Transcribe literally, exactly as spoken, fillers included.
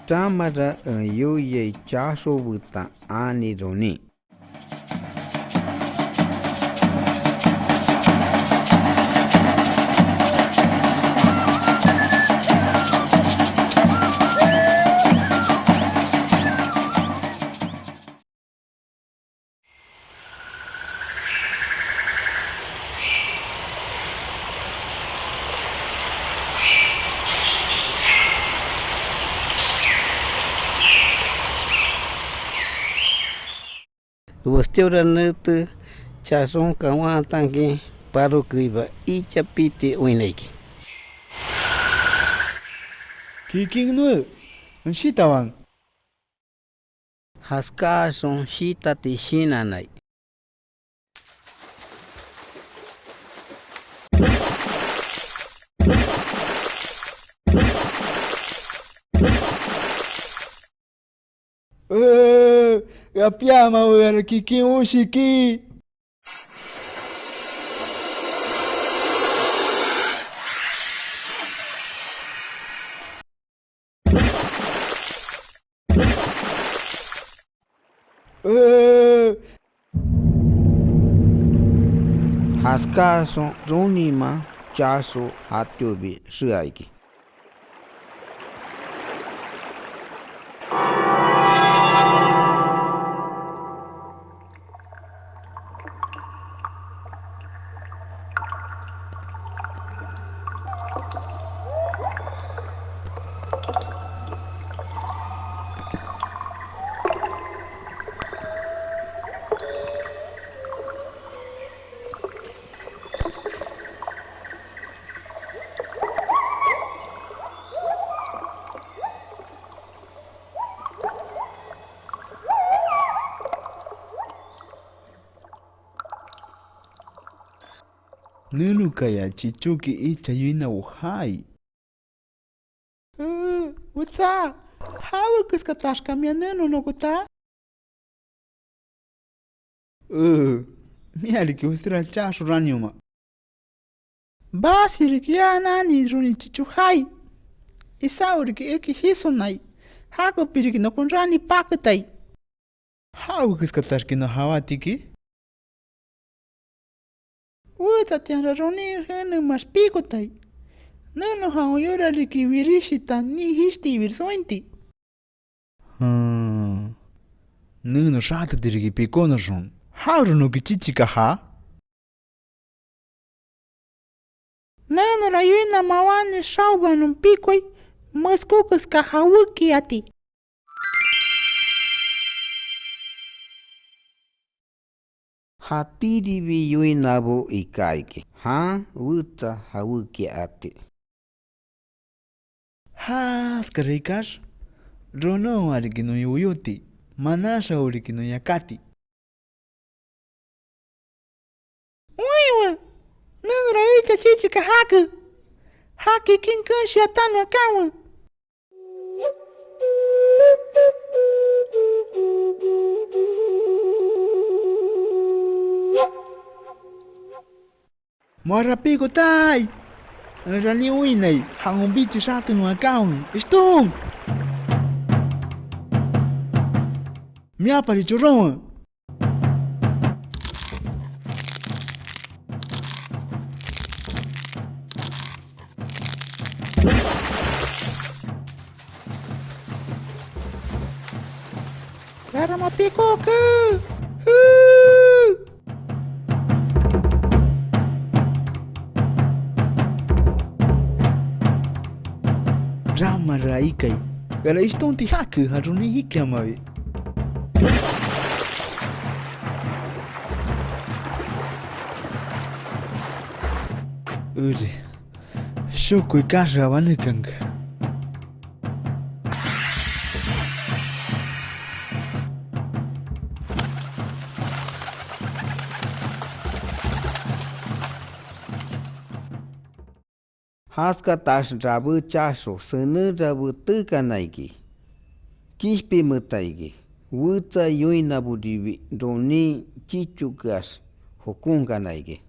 Ramara en yoiai chaxo betan ani ronin. Westíora nete chaxon kawantankin, parokeiba icha piti oinna iki. Kikin noe, en shitawanke. Jaskáaxon shitati shinannai. Ee, ea piamawe, ea kikin oshiki. Ee. Jaskáaxon roninman chaxo jatiobi xea iki. Nenokaya chichoki icha yoinabo jaai. Ee, wetsa, ¿jawe keskataxka mia neno nokota? Ee, mia riki westíora chaxo ranioma. Basi riki ea nani ronin chicho jaai. Esaú riki eki jisonai. Jakobi riki nokon rani paketai. ¿Jawe keskataxki non jawátiki? Wetsatianra ronin jenemax pikotai. Neno jawen yora riki wirishita nii jishtiibires ointi. Jan. Neno xateti riki pikónoxon. ¿Jawe noki chichika jaa? Nenora yoina mawáni xaobanon pikoi, meskó keska jawéki ati. Jatíribi yoinabo iká iki, jan wetsa jawéki ati. Jaskara ikax, rononwa riki non yoyoti, manaxao riki non yakáti. Oinwe, nenora icha chichika jake, ja kikin keenshi atanon akanwe. Moara pikotai, en ranin oinnai, jawen bichi xatenon akanwe, ishton. Miapari choronwe. Rarama pikóke. Ramara ikai, eara ishtonti jake ja ronin jikiamabi. Eri, shokoi kaxea banekanke. Jaskatax rabé chaxo senen rabé teekana iki, kishpinmeeta iki, wetsa yoinaboribi ronin chichokeax jokonkana iki.